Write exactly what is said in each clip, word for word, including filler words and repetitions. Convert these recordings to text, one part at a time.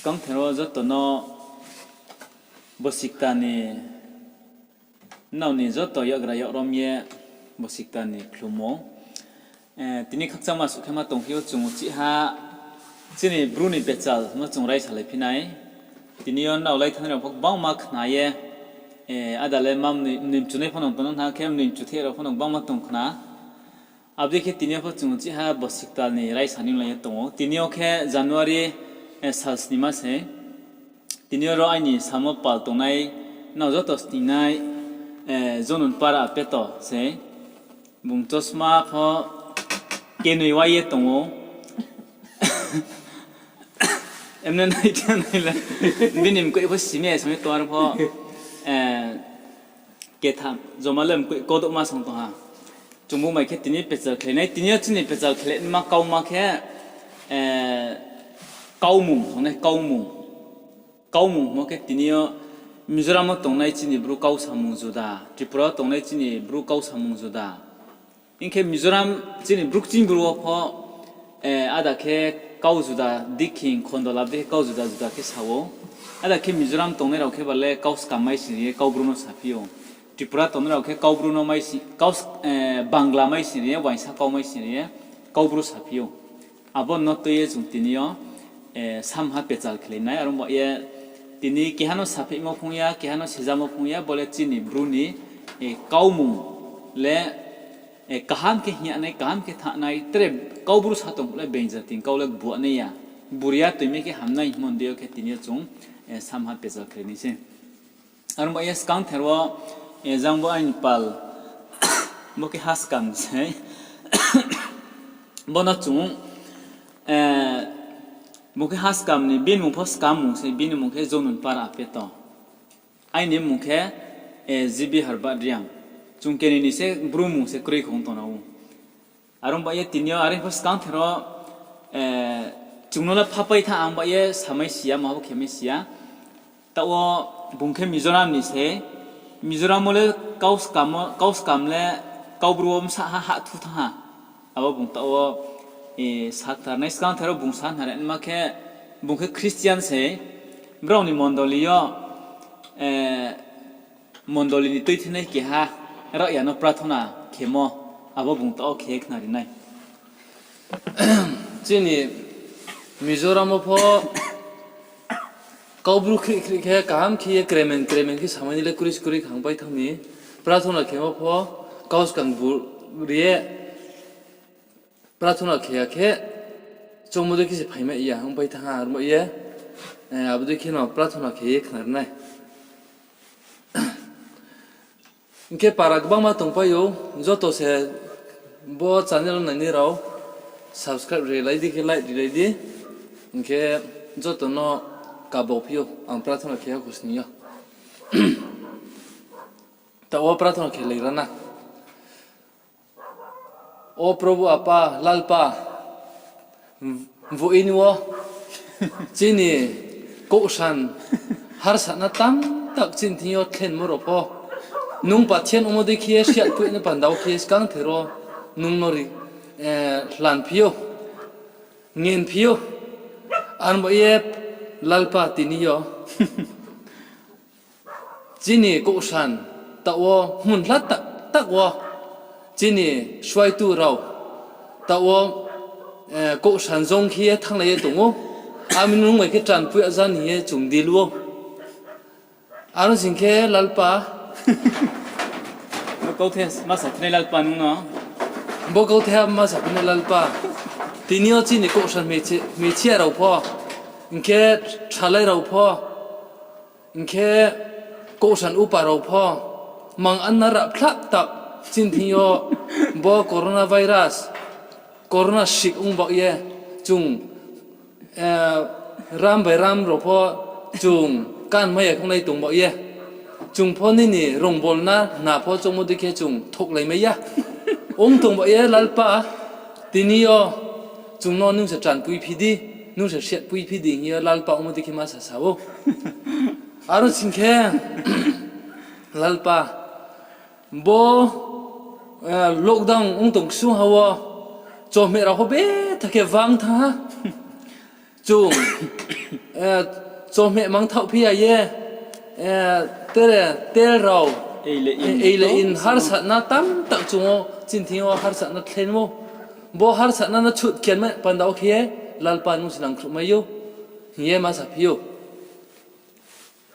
Skangther wo joto no bosi kta ni, nrao ni joto yakgra yak rom ye bosi kta ni khlum ou. Tini khakchangma suh khe ma tongphi ou, chung uchih ha chini Bru ni pechal no chung raisalai phi nai. Tini yo nrao lai thanngnai rao pho gbangma khna ye, ada le ma mnoi mchunai pho no tong no hna khe, mnoi mchutheh rao pho no gbangma tong khna. Abo dei khe tini yo pho chung uchih ha bosi kta ni raisa ni lai ye tong ou. Tini yo khe January sal snima se. Tini yo ro aini samo pal tongnai, nrao joto sningnai, Jonun Para Apeto se. Bung chosma pho kenoi wai ye tong ou. Emne nai khe nai le. Bini mkoih pho simi ya, simi tong ar pho. Ketham joma le mkoih kodouhma song tong ha. Chung bo mai khe tini pechal khlai nai. Tini yo chini pechal khlai naima kauma khe, kaumung, kaumung. Kaumung hingmo khe tini yo Mizoram wo tongnai chini Bru kau samung juda, Tripura wo tongnai chini Bru kau samung juda. Hing khe Mizoram chini Bru kching Bru wo pho, ada khe kau juda, dikhing, khondo lab dei khe kau juda juda khe sa ou. Ada khe Mizoram tongnai rao khe ba le kau skam mai sing ri ye kau Bru no saphi ou. Tripura tongnai rao khe kau Bru no mai si-, kau s-, Bangla mai sing ri ye, uaingsa kau mai sing ri ye, kau Bru saphi ou. Abo no tui ye chung tini yo, samha pechal khlai nai, are ong ba ye tini keha no saphaimo phung ya, keha no sijamo phung ya, bo le chini Bru ni kaumung le kaham khe hing ya nai, kaham khe thanng nai, tre kau Bru sa tong phuh le being jati kau le gbuah nai ya, buri ya toimi khe ham nai hingmo ni dei yo khe tini yo chung samha pechal khlai nai se. Are ong ba ye skangther wo, jang bo aini pal, bo khe haskam se. Bo no chung, bung khe haskam ni, bini mung pho skam mung se, bini mung khe Jonun Para Apeto. Aini mung khe G B Harbat Reang. Chung kenoi ni se Bru mung se kroi khong tong na ou. Are ong ba ye tini yo are pho skangther wo, chung no le phapai tha ang ba ye samai si ya, ma bo khe mai si ya. Taoh wo bung khe Mizoram ni se, Mizoram wo le kau skam wo, kau skam le kau Bru wo bsa ha, ha thu thanng ha. Abo bung taoh wo, sakthar nai skangther wo bung sa hna re ma khe, bung khe Christian se, brao ni mondoli yo, mondoli ni tuithinai keha raohya no prathona khemo, abo bung taoh wo khe khnari nai. Chini Mizoram wo pho kau Bru khrih khrih khe kaham khe ye kremen kremen khe samai ni le kroi kroi khang pai thanng mi. Prathona khemo pho kau skang bu ri ye prathona khe ya khe, choungmo dei khe se phaimai ya ongpai thanng ha, are ong ba ye, abo dei khe no prathona khe ye khnari nai. Hing khe para gbangma tongpai ou, joto se bo channel nainai rao subscribe rilai di khe like rilai di, hing khe joto no kabau phi ou ang prathona khe ya khosning yo. Taoh wo prathona khe lai ra na. O Probhu Apa, Lalpa, bo ini wo chini kouhsan harsana tam tak chini thing yo thlenmo rao pho, nung pathian ongmo dei khe ye siatkoih no panda wo khe ye skangther wo nung no ri, hlan phi ou, ngen phi ou. Are ong ba ye Lalpa tini yo chini kouhsan taoh wo hmun hla tak tak wo chini suaitu rao taoh wo kouhsan jong khe ye thannglai ye tong ou. Ami nung bai khe tran phuh ya jani hing ye chung dil ou. Aro sing khe Lalpa, bo kauthai ma saphinai Lalpa nung no. Bo kauthai ma saphinai Lalpa. Tini yo chini kouhsan hmeichi-, hmeichia rao pho, hing khe salai rao pho, hing khe kouhsan upa rao pho, mang anna rap thlap tap chini thing yo bo coronavirus, corona sik ong baoh ye, chung, ram bai ram rao pho chung kanmai ya khongnai tong baoh ye, chung pho nini rongbolna hna pho choungmo dei khe chung thouhlaimai ya. Ong tong baoh ye Lalpa, tini yo chung no nung se tran pui phi di, nung se siat pui phi di hing ye Lalpa ongmo dei khe ma sasa ou. Aro sing khe Lalpa, bo lockdown ong tong ksung ha wo, chomhmeh rao pho betha khe vang thanng ha. Chung, eh, chomhmeh mangthaoh phi ya ye, eh, tere, tel rao, ei le in, ei le in harsatna tamtak chung o, chini thing yo harsatna khlai mo. Bo harsatna no chut khe ma panda wo khe ye, Lalpa nung se nangkhruh mai ou, hing ye ma saphi ou.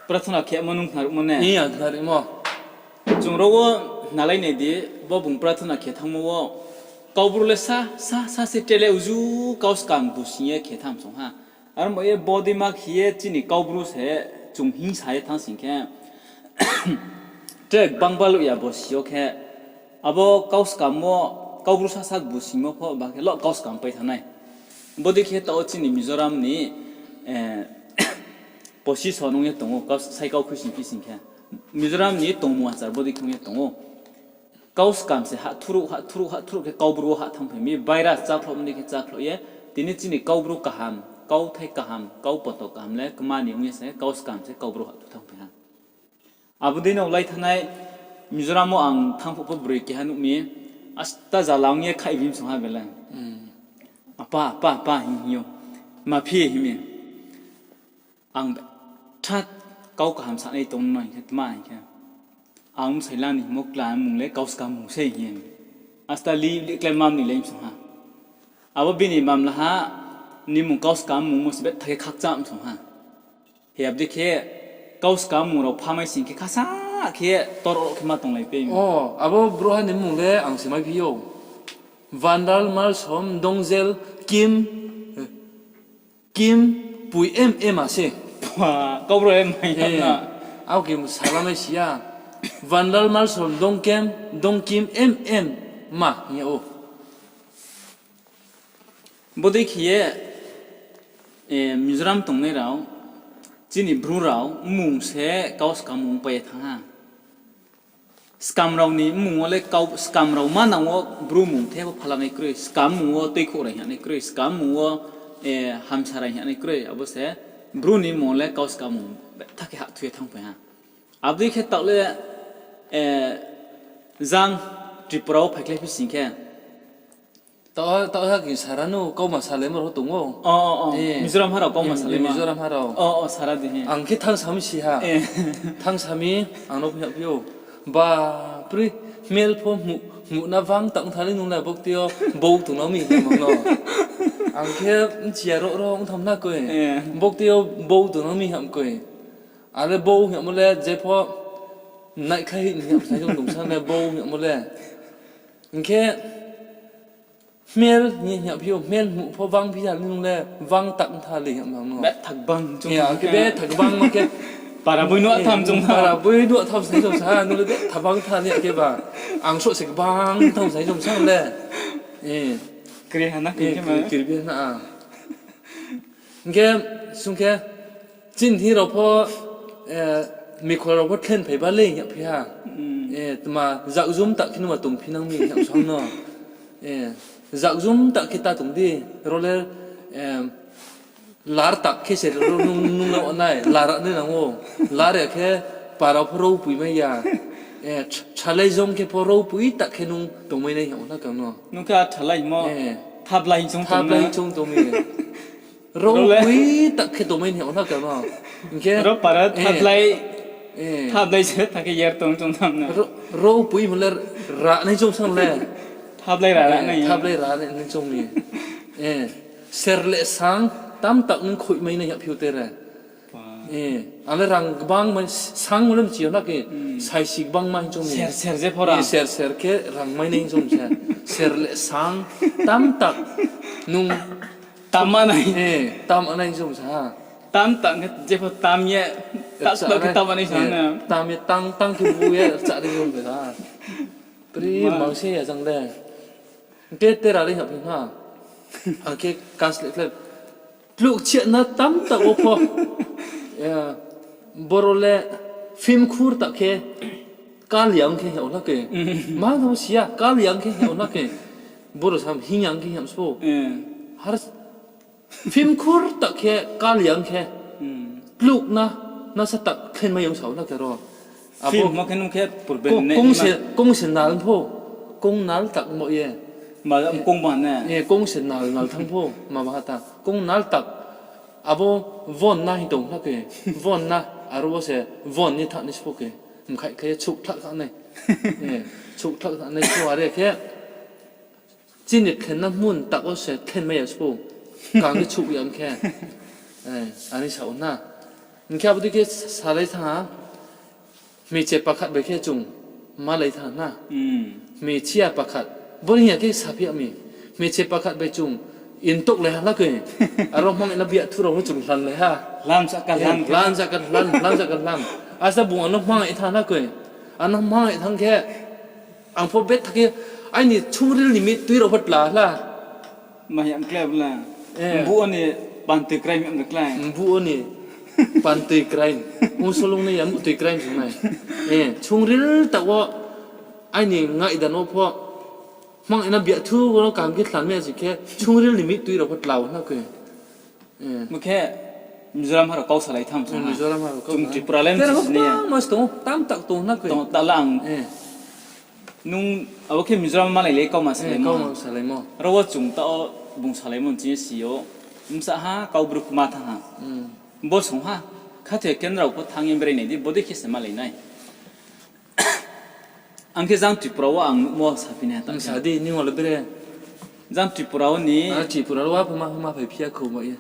Prathona khemo nung khnaruhmo ne? Iya, khnaruhmo. Chung ro wo nalai nai di, bo bung prathona khe thanngmo wo, Kaubru le sa, sa, sa se tre le uju kau skam busing ye khe tham song ha. Aro mo ye bodei ma khe ye chini Kaubru se chung hingsa ye thanng sing khe, tre gbang baluh ya bo si yo khe, abo kau skam wo, Kaubru sa sa busingmo pho ba khe lo kau skam pai thanng nai. Bodei khe taoh wo chini Mizoram ni, eh, position ong ye tong ou, kau sai kau khuising phi sing khe. Mizoram ni tongmung achar bodei khe ong ye tong ou. Kau skam se hahthruh, hahthruh, hahthruh khe Kaubru wo hah thanngphai mi, virus chákhloh mdei khe chákhloh ye, tini chini Kaubru kaham, kauthai kaham, kau poto kaham le kma ni ong ye se kau skam se Kaubru hahthruh thanngphai ha. Abo dei no lai thanngnai Mizoram wo ang thanng phuh pho broi keha nuh mi, asta jala ong ye khaih bini song ha bele. Apa, apa, apa, hing hing ou. Ma phi hing mi. Ang betha kau kaham sanai tong no hing khe tma hing khe, ang bsai la ni hingmo kla mung le kau skam mung sei hing ye. Asta li, li klái mam ni le song ha. Abo bini mamla ha, ni mung kau skam mungmo se betha khe khakchang song ha. He abdei khe, kau skam mung rao phamai sing khe khasa khe tor khe ma tonglai pe. O, abo brouhha ni mmung le ang se maiphi ou. Vandal, Malsom, Dongjel, Kim, Kim, Pui, M, M a se. Pha, Kaubru le mai na. Abo khe salamai si ya. Vandal, Malsom, Dongkem, Dongkim, M, M, ma hing ye ou. Bodei khe ye, eh, Mizoram tongnai rao, chini Bru rao mmung se kau skam mung pai ye thanng ha. Skam rao ni mmung wo le kau, skam rao manang wo Bru mung the pho phalanai kroi, skam mung wo tuikhouh rai hing nai kroi, skam mung wo, eh, hamsa rai hing nai kroi, abo se Bru ni mmung wo le kau skam mung betha khe hahthu ye thanngphai ha. Abdei khe taoh le, eh, jang Tripura wo phaikhlai phi sing khe, Taoh, taoh ha khe sara no kauma salaimo rao tong ou. O, o, o. Mizoram ha rao kauma salaimo. Mizoram ha rao. O, o, sara di, he. Ang khe thanngsa mi si ha. Thanngsa mi, ang no phnuh phi ou. Bapre, hmel pho hmuh, hmuh na bang tang thali nung le boktei yo bou tong nang mi hing no. Ang khe bchi ya ro ro ong tham na koi. Boktei yo bou tong nang mi ham koi. Ale bou hingmo le jepho naikhlai hing ham sai tong sa le bou hingmo le. Hing khe, hmel hing ye hing phi ou, hmel hmuh pho bang phi ya nung le, bang tak tha le hing no. Betha gbang chung. Betha gbang ma khe. Para boi nuh tham chung. Para boi nuh tham sai chung sa, nung le betha bang tha ni khe ba. Ang soh se gbang tham sai chung sa le. Kri ha na khe ma. Kri bi na. Hing khe, sung khe, chini thing rao pho, eh, mikhol rao pho thlen phai ba le hing phi ha. Eh, tma jakjum tak khe numa tong phi nang mi hing song no. Eh, jakjum tak khe ta tong di, ro le, eh, lar tak khe se ro nung, nung le nai, lar nai nang ou. Lar ya khe para pho ro pui mai ya. Eh, ch-, chalai jom khe pho ro pui tak khe nung tongmai nai hing na kang no. Nung khe a chalai mo, thablai chung tong mi. Ro pui tak khe tongmai ni hing na kang no. Hing khe ro para thablai, thablai se ta khe yer tong chung tham na. Ro, ro pui mo le ra nai chung sang le. Thablai ra, ra nai. Thablai ra nai chung mi. Eh, ser le sang tam tak nung khoihmai nai hing phi ou tere. Eh, ang le rang gbang mai sang mo le mchi yo na khe, saisi gbang mai hing chung mi. Ser, ser je pho ra. Eh, ser, ser khe rang mai nai hing chung se. Ser le sang tam tak nung Tam ma nai. Eh, tam ma nai hing chung sa ha. Tam tak khe jepho tam ye, tak tak khe tam ma nai sa na. Tam ye, tang, tang khe bu ye, rcha ri yo be ha. Pri mang se ya jang le. Te, te ra le hing phi ha. Ang khe kas le khle. Tluk chiat na tam tak wo pho. Ya, boro le film khur tak khe. Kaliang khe hing na khe. Ma no si ya, kaliang khe hing na khe. Boro sam hingyang khe hing sbo. Har film khur tak khe kaliang khe. Tluk na, na sa tak khen mai yong sa na khe ro. Abo film mo khe nung khe purbe kong, ne kong ma. Se, kong se nal pho. Kong nal tak mo ye. Ma, kong ba ne. Ye, kong se nal, nal thang pho. Ma ba ha ta. Kong nal tak. Abo von na hing tong na khe, von na, aro wo se von ni thanng nai sbo khe, mkhaih khe chouhthlah thanng nai. Eh, chouhthlah thanng nai sbo are khe, chini khenna mun tak wo se khenmai ya sbo, kang khe chouh ya khe. Eh, ani sa ou na. Hing khe abo dei khe salai thanng ha. Hmiche pakhat bai khe chung malai thanng na. Hmiche ya pakhat. Bo ni ya khe saphi ya mi. Hmiche pakhat bai chung intok lai ha na khe. Aro hmang na biathu rao pho chung hlan lai ha. Hlan sa ka hlan, hlan sa ka hlan, hlan sa ka hlan. Asa bung ano hmang ye thanng na khe. Ano hmang ye thanng khe. Ang pho betha khe aini chungril ni mihtui rao pho tla hla. Maya mklai bla. Eh. Mbu o ni pantui kraim ya mklai. Mbu o ni pantui kraim. Ongsolong ni ya muhtui kraim song nai. Eh, chungril taoh wo aini ngaih da no pho. Hmang ina biathu wo no kaham khe hlan mai ya si khe chungril ni mihtui rao pho tla na khe. Eh. Bo khe Mizoram ha rao kau salai tham sa ha. Mizoram ha rao kau salai. Chung Tripura le msi sini ya. Mas tong, tam tak tong na khe. Tong, ta la ang. Eh. Nung abo khe Mizoram malai le kau ma salaimo. Eh, kau ma salaimo. Aro wo chung taoh bung salaimo chini si yo. Bsa ha, kau bru kma thanng ha. Bo song ha. Khathoi kendra rao pho thanng ye brai nai di, bodei khe se malai nai. Ang khe jang Tripura wo ang nuhmo saphi nai ha ta. Sa di, nini le bere. Jang Tripura wo ni. Tripura wo pho ma, ma phai phi ya khou ba ye.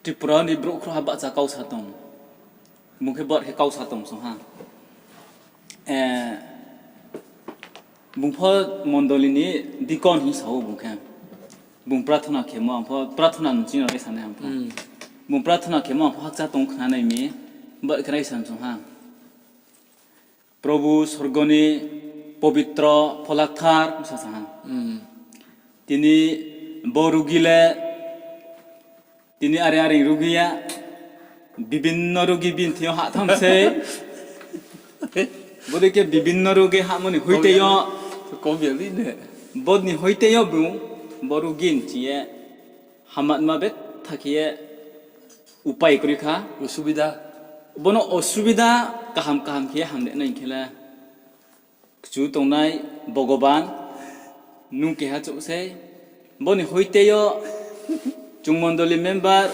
Tripura wo ni brouh khrouhha bahcha kau sa tong. Bung khe bar khe kau sa tong song ha. Eh, bung pho mondoli ni deacon hing sa ou bung khe. Bung prathona khemo, ang pho prathona nching rao le sanai ang pho. Bung prathona khemo, ang pho hakcha tong khna nai mi, bar khe raisa song ha. Probhu sorgo ni pobitro pholakthar bsa sa ha. Tini bo rugi le, tini are are rugi ya, bibinno rugi bini thing yo hah tham sei. Bodei khe bibinno rugi hahmo ni hoite yo, bo ni hoite yo bung, bo rugi ni ching ye, hamatma betha khe ye, upai kroi kha. Bono osubida kaham kaham khe ye hamri nai hing khe le. Kchu tongnai Bhogoban, nung keha chouh sei. Bo ni hoite yo chung mondoli member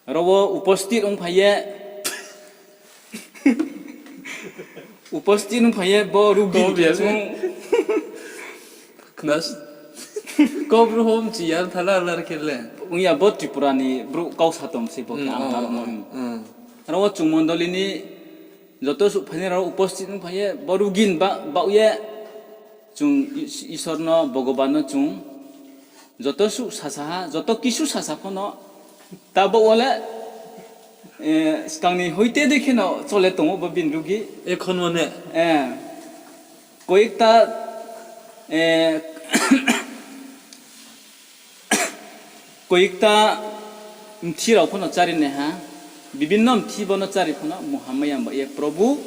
rao wo uposthit ongphai ye, uposthit ongphai ye bo rugi chung Kau bru hom chi ya thala lar khe le. Ong ya, bo Tripura ni brouh kau sa tong se bo khe ang aro wo. Aro wo chung mondoli ni joto suh phainai rao uposthit ongphai ye, bo rugi ni ba-, baoh ye, chung Is-, Isor no, Bhogoban no chung joto suh sasa ha, joto kisu sasa pho no, ta baoh wo le, eh, skang ni hoite dei khe no chole tong ou bo bini rugi. Koyekta, eh, koyekta mthi rao pho no chári nai ha, bibinno mthi bo no chári pho no mungha mai ya ba ye, Probhu,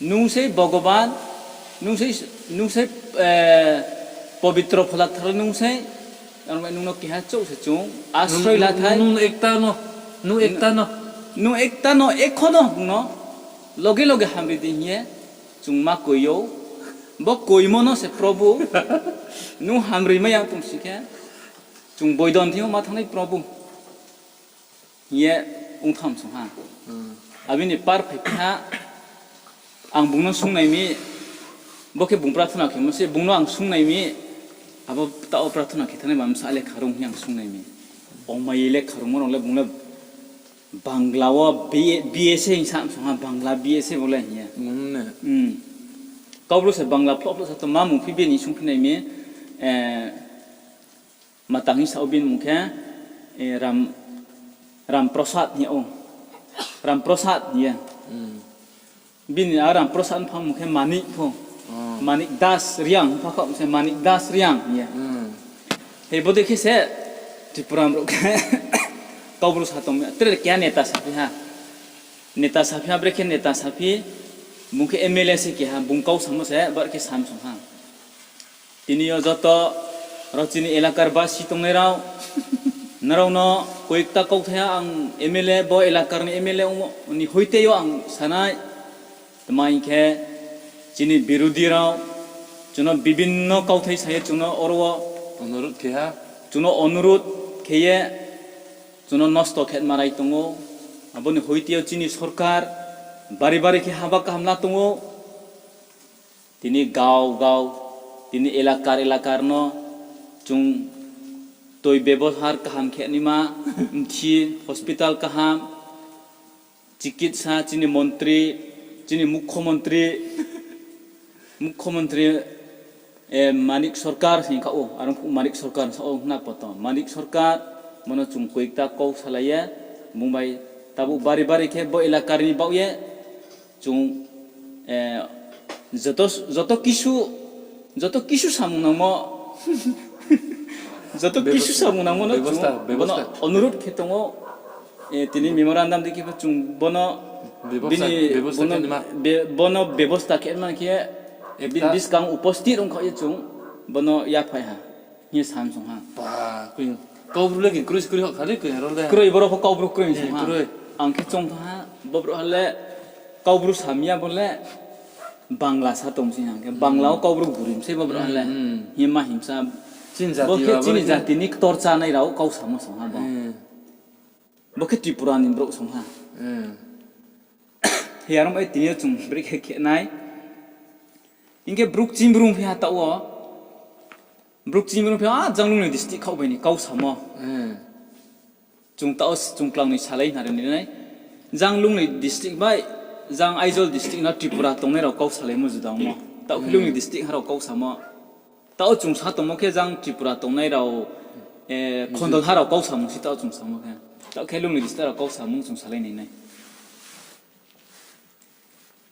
nung sei Bhogoban, nung sei, nung sei, eh, pobitro phola kthar nung sei, aro nung no keha chouh se chung asroi la thai. Nung ekta no, nung ekta no ekho no bung no loge loge hamri di hing ye chung ma koi ou. Bo koimo no se Probhu, nung hamri mai ya tong si khe, chung boidon thing yo ma thanngnai Probhu hing ye ong tham song ha. Abini par phaiphi ha, ang bung no sungnai mi, bo khe bung prathona khemo se, bung no ang sungnai mi, abo taoh wo prathona khe thanngnai ba bsa le kharung hing ye ang sungnai mi. Ongmai ye le kharungmo rao le bung le Bangla wo B A, B A se hing sa song ha, Bangla B A se bo le hing ye. Kau bru se Bangla phloh phloh sa tong ma mung phi bini sungphi nai mi, eh, matang hing sa ou bini mung khe, eh, Ram, Ram Prasad hing ye ou. Ram Prasad hing ye. Bini a Ram Prasad mphang mung khe Manik pho. Manik Das Reang, pha khaoh se Manik Das Reang hing ye. Hei bodei khe se Tripura brouh khe kau bru sa tong mi, tre keha neta saphi ha. Neta saphi ha, brekhe neta saphi, bung khe M L A se keha, bung kau samo se, bar khe sam song ha. Tini yo joto rao chini elakar basi tongnai rao, nrao no koyekta kauthai ha ang M L A, bo elakar ni M L A ongmo ni hoite yo ang sanai. Tma hing khe chini birodhi rao chung no bibinno kauthai sa ye chung no oro wo chung no onurudh khe ye chung no nosto khe marai tong ou. Abo ni hoite yo chini sorkar bari bari khe haba kaham la tong ou. Tini gao gao, tini elakar elakar no chung toi bebohar kaham khe naima, mthi hospital kaham, chikitsa chini montri, chini mukhomontri, mukhomontri, eh, Manik Sarkar hing kha ou, aro Manik Sarkar sa ou hna poto. Manik Sarkar, mono chung koikta kau salai ye, bung bai tabuk bari bari khe bo elakar ni baoh ye, chung, eh, joto, joto kisu, joto kisu samung nangmo, joto kisu samung nangmo no chung bono onurudh khe tong ou, eh, tini memorandum dei khe pho chung bono, bini, bono bebosta khe man khe, bini buskang uposthit ong kha ye chung bono yaphai ha. Hing ye sam song ha. Kaubru le khe kroi se kroi hoh kha le khe aro le. Kroi, boro pho Kaubru kroi song ha. Ang khe chong thanng ha, bo brouhha le Kaubru sam ya bo le Bangla sa tong se hing khe, Bangla wo Kaubru buri mi se bo brouhha le. Hing ye ma himsa. Bo khe chini jati ni ktor chánai rao kau samo song ha bo. Bo khe Tripura ni brouh song ha. He aro bai tini yo chung brekhe khe nai. Hing khe Bru kching Bru phi ha taoh wo. Bru kching Bru phi ha, a Janglung ni district khaoh bai ni kau samo. Chung taoh chung klang ni salai hna ri ni nai. Janglung ni district bai, jang Aizawl district no Tripura tongnai rao kau salaimo juda ongmo. Taoh khe Lung ni district ha rao kau samo. Taoh chung sa tongmo khe jang Tripura tongnai rao, eh, Khondolha rao kau samung se taoh chung samo khe. Taoh khe Lung ni district rao kau samung chung salai nai nai.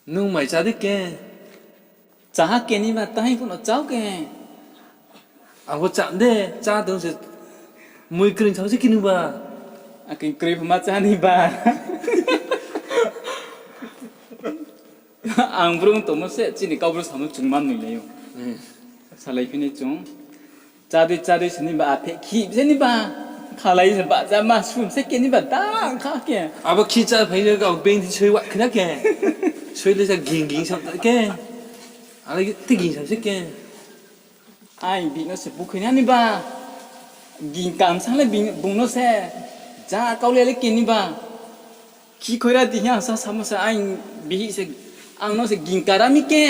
Nung mai chá di ke. Chá ha ke ni ba, tahing phuh no chá khe. Abo chá de, chá tong se. Mui kroi thao se khe ni ba. Akhe kroi pho ma chá ni ba. Ang Bru tongmo se chini Kaubru samo chung ma noi nai ou. Salai phi ni chung. Chá di, chá di se ni ba, aphe khi se ni ba. Khalai se ba, chá ma sum se khe ni ba, da kha khe. Abo khi chá phai ni kau beng di soi wa khna khe. Soi le sa ging ging sam khe. Alai te ging sam se khe. Ai, bihih no se bukhoi nani ba. Ging kam sa le bung no se. Ja kau le le keni ba. Khi khoira di hing sa samo se, ai, bihih se, ang no se ging kara mi ke.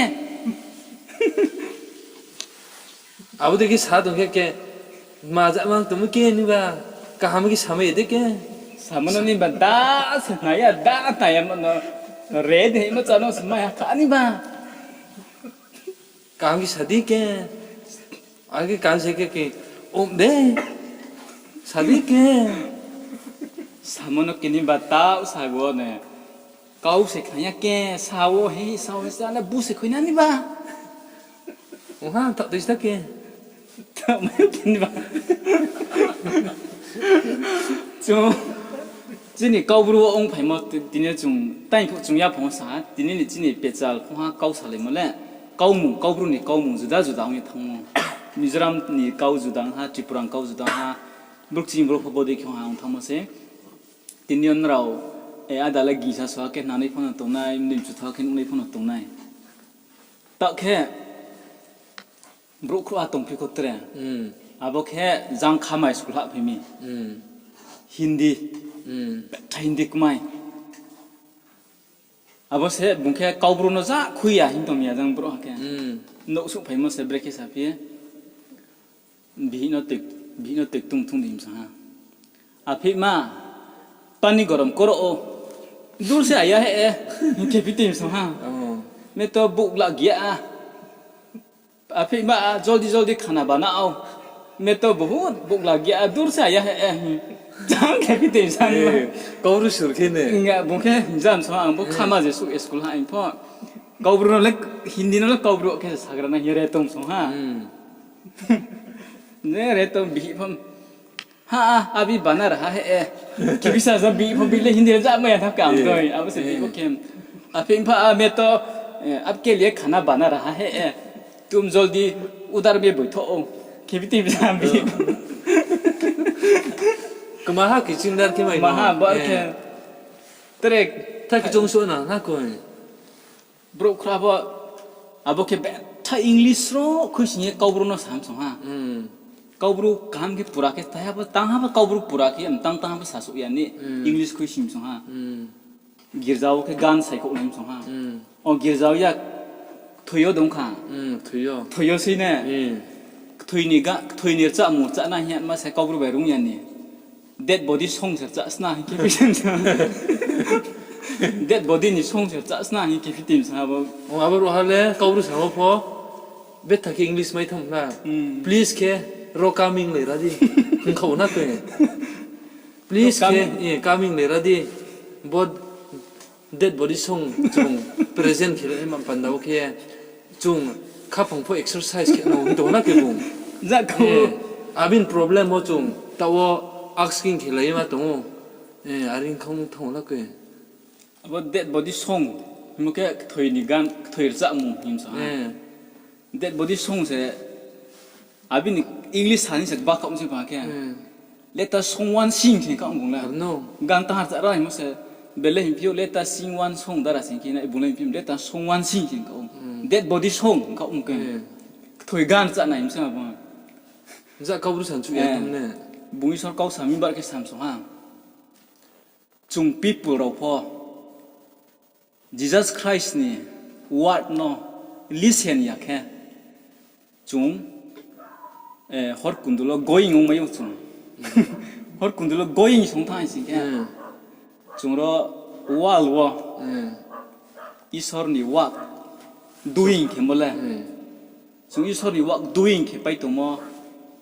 Abo dei khe sa tong khe ke, ma ja mang tongmo keni ba, kaham khe samai ya dei khe. Samo no ni ba, da se nai ya, da nai ya mo no, re de mo cha no se mai ha kha ni ba. Kaham khe sa di ke. Ake kaham se khe ke, om de. Sa di ke. Samo no keni ba tau sa wo ne. Kau se khna ya ke, sa wo he, sa wo he, sa na bu se khoi nani ba. Ong ha, thaoh tui sta ke. Thaoh mai keni ba. Chung, chini Kaubru wo ong phaimo ti-, tini chung, tai phuh chung yaphang wo sa ha, tini ni chini pechal phung ha kau salaimo le, kaumung, Kaubru ni kaumung juda juda ong ye thanngmo. Mizoram ni kau juda ong ha, Tripura ni kau juda ong ha, Bru kching Bru pho bodei khe ong ha ong thanngmo se. Tini yo nrao, e, ada le gingsa so ha khe nanai pho no tongnai, mdei mchu tha khe nuhnai pho no tongnai. Taoh khe, brouh khrouhha tongphi kho tre. Abo khe jang khamai school hahphai mi. Hindi. Betha Hindi kmai. Abo se bung khe Kaubru no ja khui ya hing tong mi ya jang brouhha khe. Nouh souhphaimo se brekhe saphi. Bihih no tui, bihih no tui ktung thung di hing sa ha. Aphihma, pani gorom koro o. Dur se aya he e. Hing khe phi tui hing sa ha. Main to bukla giya a. Aphihma, joldi joldi khana bana o. Main to bahut bukla giya a, dur se aya he e. Jang khe phi tui hing sa ha. Kaubru sur khe ne. Bung khe jam sa ha, ang bo khama je suh school ha hing pho. Kaubru no le, Hindi no le Kaubru khe sagra na hing ye re tong sa ha. Ne re tong bihih pho. Ha, abhi bana raha hai e. Khe bisa sa bihih pho bihih le Hindi le ja mai ya tha kam doi. Abo se bihih pho khe. Aphihma, main to, eh, aapke liye khana bana raha hai e. Tum jaldi udhar mein baitho. Khe phi tui hing sa ha bihih. Kma ha kitchen dar khe mai. Kma ha bar khe. Tre. Tha kchung so na, na koi. Brouh khrouhha bo, abo khe betha English ro khuising ye Kaubru no sam song ha. Kaubru kaham khe pura khe taiha bo, tangha bo Kaubru pura khe, mtang tangha bo sasouh ya ni, English khui sim song ha. Girza wo khe gan saikhouh nai song ha. O girza wo ya kthoi yo dong kha. Kthoi yo sei ne. Kthoi ni ga-, kthoi ni rchah mung rchah na hing ye ma se Kaubru bai rung ya ni. Dead body song se rchah sna hing khe phi tim sa. Dead body ni song se rchah sna hing khe phi tim sa abo. O, abo ro ha le Kaubru samo pho. Betha khe English mai tham na. Please khe ro coming le ra di. Hing kha na khe. Please khe, coming le ra di. Bo dead body song chung present khe le ma panda wo khe chung khaphang pho exercise khe no hing tong na khe bung. Abini problem wo chung taoh wo asking khe lai ma tong ou. Are ong kha ong tong na khe. Abo dead body song hingmo khe kthoi ni gan, kthoi rchah mung hing sa ha. Dead body song se, abini English sa ni se ba khaoh se ba khe. Let us song one sing khe khaoh bung le. Gan tangha rchah ra hingmo se, bele hing phi ou, let us sing one song dara sing khe na, bung le hing phi ou, let us song one sing khe khaoh. Dead body song khaoh bung khe. Kthoi gan rchah nai hing sa bung. Bung Isor kau sa mi bar khe sam song ha. Chung people rao pho Jesus Christ ni word no listen ya khe, chung, hor kundul wo going ongmai ou chung. Hor kundul wo going song thanng sing khe, chung ro world wo Isor ni word doing khemo le, chung Isor ni word doing khe pai tongmo,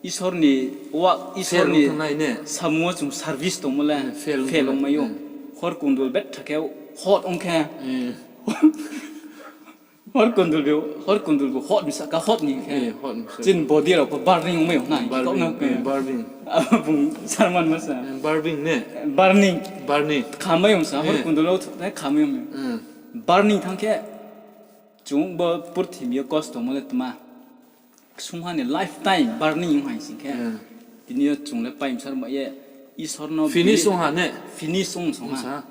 Isor ni word, Isor ni samung wo chung service tongmo le fail ongmai ou. Hor kundul betha khe hot ong khe, hor kundul bo hot ni sahka hot ni khe, chini body rao pho burning ongmai ou na, abo bung sermon ma sa. Burning. Khamai ong sa, hor kundul wo khamai ong. Burning thanng khe, chung bo purthimbi yo kosto mo le tma, ksungha ni lifetime burning ong hai sing khe, tini yo chung le paimsar ma ye, Isor no finish ong ha ne? Finish ong song ha.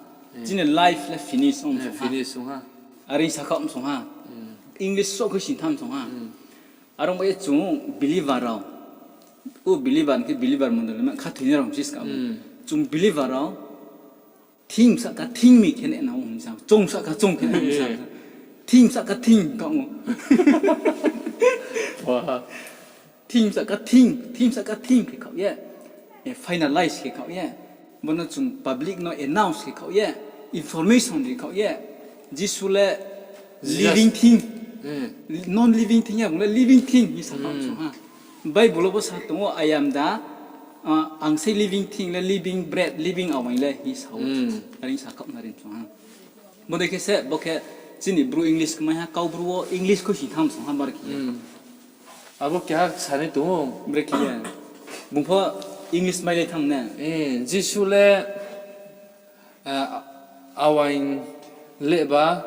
Chini life le finish ong song ha. Are sakha ong song ha. English so khe sing tham song ha. Are ong ba ye chung believer rao, o believer khe believer mondoli ma khathoinai rao si ska. Chung believer rao thing sahka thing mi khe ne na ong sa, chung sahka chung khe ne ong sa. Thing sahka thing khaoh ou. Thing sahka thing, thing sahka thing khe khaoh ye, finalize khe khaoh ye, bo no chung public no announce khe khaoh ye, information ri khaoh ye, Jisu le living thing, non living thing ya, bung le living thing hing sa khaoh song ha. Bible wo bo sa tong ou, I am the, ang sei living thing le, living bread, living awaing le hing sa ou. Are sa khaoh nai ri song ha. Bodei khe se bo khe chini Bru English kmai ha, Kaubru wo English kho sing tham song ha bar khe ye. Abo keha sanai tong ou. Bre khe ye. Bung pho English mai le tham ne. Jisu le awaing lehba,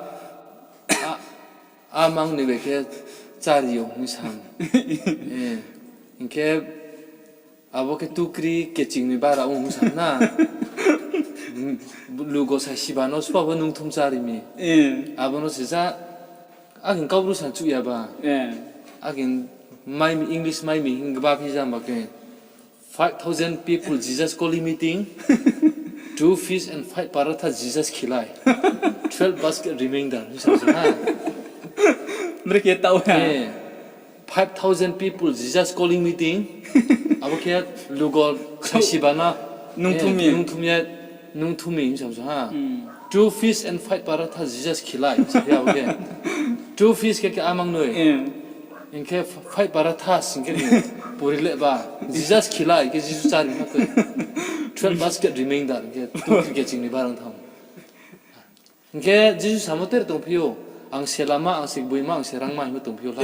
amang ni bai khe chári yo hing sa. Hing khe abo khe tukri keching ni bara ong hing sa na. Lugo saisiba no sbo bo nungthum chári mi. Abo no se sa, akhe Kaubru sa chuh ya ba. Akhe mai mi, English mai mi hing ba phi jam ba khe. Five thousand people, Jesus calling meeting. Two fish and five paratha, Jesus khilai. Twelve basket remainder. Hing sa ha. Bre khe taoh ha. Five thousand people, Jesus calling meeting. Abo khe lugo saisiba no nungthum ye, nungthum ye, hing sa ha. Two fish and five paratha, Jesus khilai, sa khe abo khe. Two fish khe, khe amang noi. Hing khe five paratha hing khe puri le ba. Jesus khilai khe Jisu chári ha khe. Twelve basket remainder hing khe tukri keching ni bara ong tham. Hing khe Jisu samo ter tongphi ou, ang se lama, ang se gboima, ang se rangma hing tongphi ou la.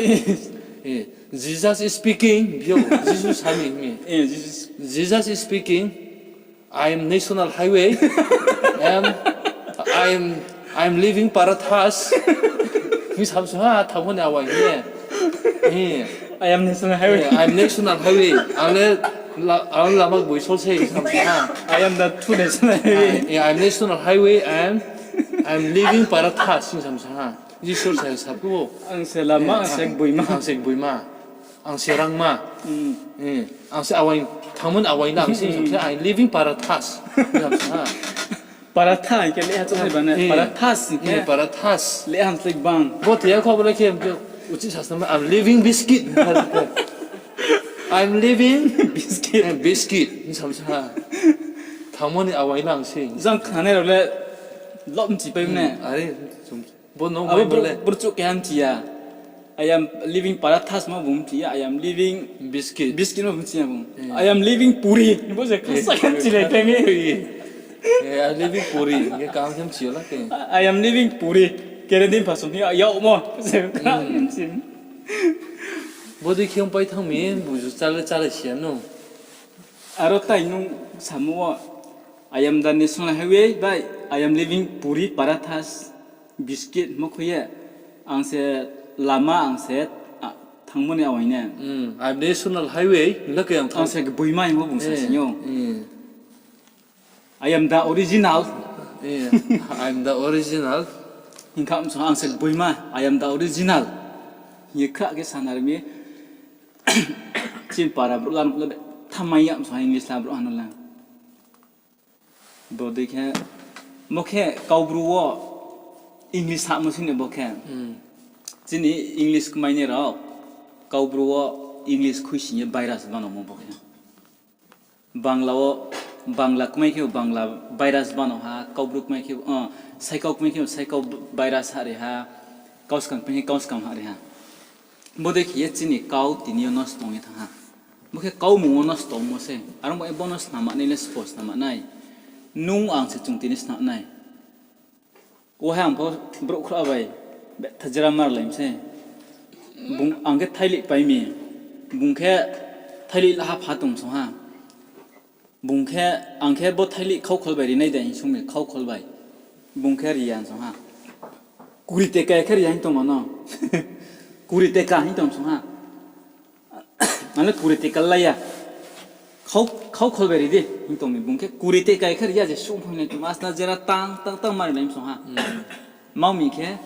Jesus is speaking, phi ou, Jisu sa mi hing mi. Jesus is speaking, I am national highway, I am, I am, I am living parathas. Hing samsung ha, thamho ni awaing ye. I am national highway. I am national highway. Ang le, ang lama gboi sol se hing samsung ha. I am the true national highway. I am national highway and I am living parathas hing samsung ha. Jisu sa saphu ou. Ang se lama, ang se gboima. Ang se gboima. Ang se rangma. Ang se awaing, thangmo ni awaing le ang se, ang se, I am leaving Parathas. Parathas hing khe le ha chouh nai ba ne. Parathas hing khe. Parathas. Le ha slai bang. Bo te ya kho bo le khe, uchih sa sa ma, I am leaving biscuit. I am leaving biscuit. Biscuit. Ni sa sa ha. Thangmo ni awaing le ang se. Jang khanai rao le lom chipai ne. Are, bo no abo mai bo le. Burchuh keha mchi ya. I am leaving Parathas ma bung mchi ya, I am leaving biscuit. Biscuit ma bung mchi ya bung. I am leaving Puri. Bo se khasa khe mchi lai tang e. I am leaving Puri. Hing khe kaham khe mchi yo la khe. I am leaving Puri. Kere din pha song ya yagmo. Bo dei khe ongpai thanng mi, buzu chálai chálai si ya no. Aro tai nung samo wo, I am the National Highway bai I am leaving Puri Parathas. Biscuit mo khui ye, ang se lama, ang se, a, thangmo ni awaing ne. National Highway, hing khe ang se gboima hingmo bung sa sing yo. I am the original. I am the original. Hing kha bsong ang se gboima, I am the original. Hing ye khrah khe sana ri mi. Chini para brouh la no le thamai ya bsong English la brouh ha no la. Bo dei khe, mo khe Kaubru wo English hamo sini bo khe. Chini English kmainai rao, Kaubru wo English khuising ye virus bano mo bo khe. Bangla wo, Bangla kmai khe Bangla virus bano ha, Kaubru kmai khe, Saikau kmai khe Saikau virus ha ri ha, Kauskam kmai khe Kauskam ha ri ha. Bo dei khe ye chini kau tini yo nosto ong ye thanng ha. Bo khe kaumung wo nosto ongmo se. Aro bo, bo no snam manai le spo snam manai. Nung ang se chung tini snam nai. Wo hai ang pho brouh khrouh bai betha jera marlai mi se. Bung ang khe thailih pai mi. Bung khe thailih la ha pha tong song ha. Bung khe, ang khe bo thailih khaukhol bai rinai de hing sung mi, khaukhol bai. Bung khe ri ya song ha. Kuri teka khe ri ya hing tongmo no. Kuri teka hing tong song ha. Ang le kuri teka la ya. Khau, khaukhol bai ri di hing tong mi. Bung khe kuri teka khe ri ya je sung phai nai tongmo, asna jera tang tang tang mari lai song ha. Mang mi khe,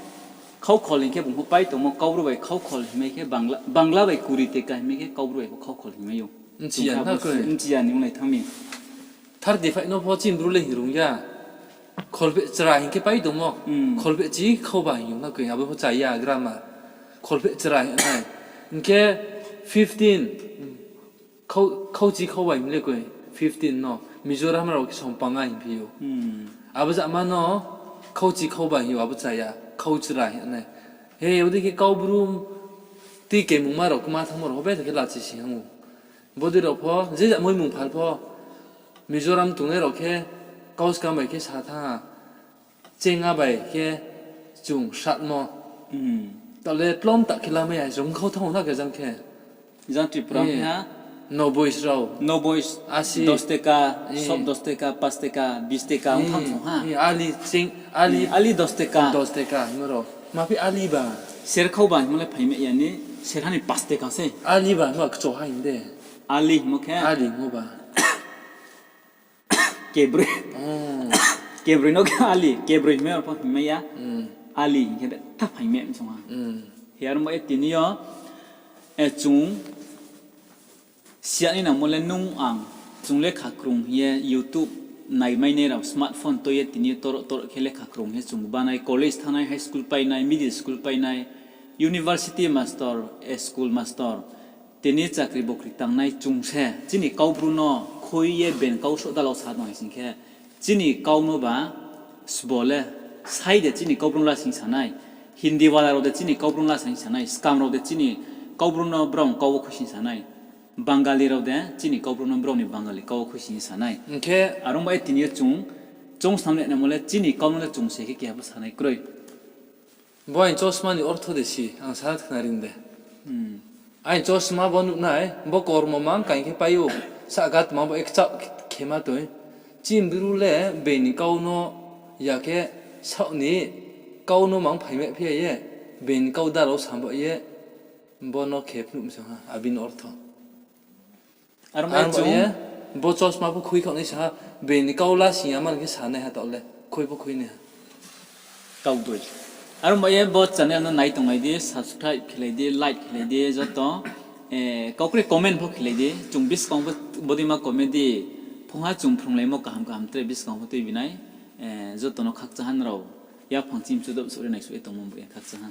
khaukhol hing khe bung pho pai tongmo, Kaubru bai khaukhol hingmai khe Bangla, Bangla bai kuri teka hingmai khe Kaubru bai pho khaukhol hingmai ou. Mchi ya ni onglai thanng mi. Thirty five no pho chini bru le hing rung ya. Kholpheh chra hing khe pai tongmo. Kholpheh chi khauba hing ou na koi, abo pho cha ya grammar. Kholpheh chra hing nai. Hing khe fifteen. Khau, khauchi khauba hing le koi, fifteen no, Mizoram rao khe sompanga hing phi ou. Abo jama no khauchi khauba hing ou, abo cha ya, khauchra hing nai. He, abo dei khe Kaubru tui kemungma rao kma thanngmo rao pho betha khe lachi si hang ou. Bodei rao pho, je jat moimung phal pho, Mizoram tongnai rao khe, Kauskam bai khe sa thanng ha. Chenga bai khe chung satmo. Taoh le tlom ta khe lamai ya, chung khau thanng ou na khe jang khe. Jang Tripura khe ha? Nobois rao. Nobois, asi. Dos teka, sob dos teka, pas teka, bis teka, ong thanng song ha. Ali, ching, ali. Ali dos teka. Dos teka, himo rao. Ma phi ali ba? Ser khauba himo le phaimai ya ni, serha ni pas teka sei. Ali ba himo kcho ha hing de. Ali himo khe? Ali himo ba. Kebroi. Kebroi no khe ali, kebroi hingmai rao pho hingmai ya. Ali hing khe betha phaimai song ha. He aro mo ye tini yo, chung siya ni nangmo le nung ang, chung lekha krung hing ye YouTube naimainai rao smartphone toi ye tini yo toro toro khe lekha krung hing ye chung banai, college thanngnai, high school painai, middle school painai, university master, school master. Tini chakri bokri tangnai chung se, chini Kaubru no khui ye ben kau soh dalao sa tong hai sing khe, chini kau no ba sbo le, sai de chini Kaubru no la sing sa nai, Hindi wala rao de chini Kaubru no la sing sa nai, Skam rao de chini Kaubru no brao ni kau wo khuising sa nai, Bangali rao de chini Kaubru no brao ni Bangali kau wo khuising sa nai. Hing khe aro mo ye tini yo chung, chung snam le namo le chini kau no le chung se khe keha pho sa nai kroi. Bo aini chosma ni ortho de si, ang sa khna ri de. Aini chosma bo nuh nai, bo kormo mang kaing khe pai ou, sahka tma bo ekchah khe ma toi. Chini bru le bini kau no ya khe saoh ni kau no mang phaimai phi ya ye, bini kau darao sam ba ye, bo no khe phnuh mi song ha, abini ortho. Aro mo ye, bo chosma pho khui khaoh nai sa ha, bini kau la sing ya man khe sa nai ha taoh le, khui pho khui nai ha. Kaugdoi. Aro mo ye bo channel no nai tonglai di, subscribe khelai di, like khelai di, joto, Kau kre comment pho khelai di, chung buskang pho bodeima comedy phungha chung phrunglaimo kaham kaham tre buskang pho tuibi nai. Joto no khakchang ha nrao yaphang chini mchu doh souh ri naisuh ye tongmo bo ye khakchang ha.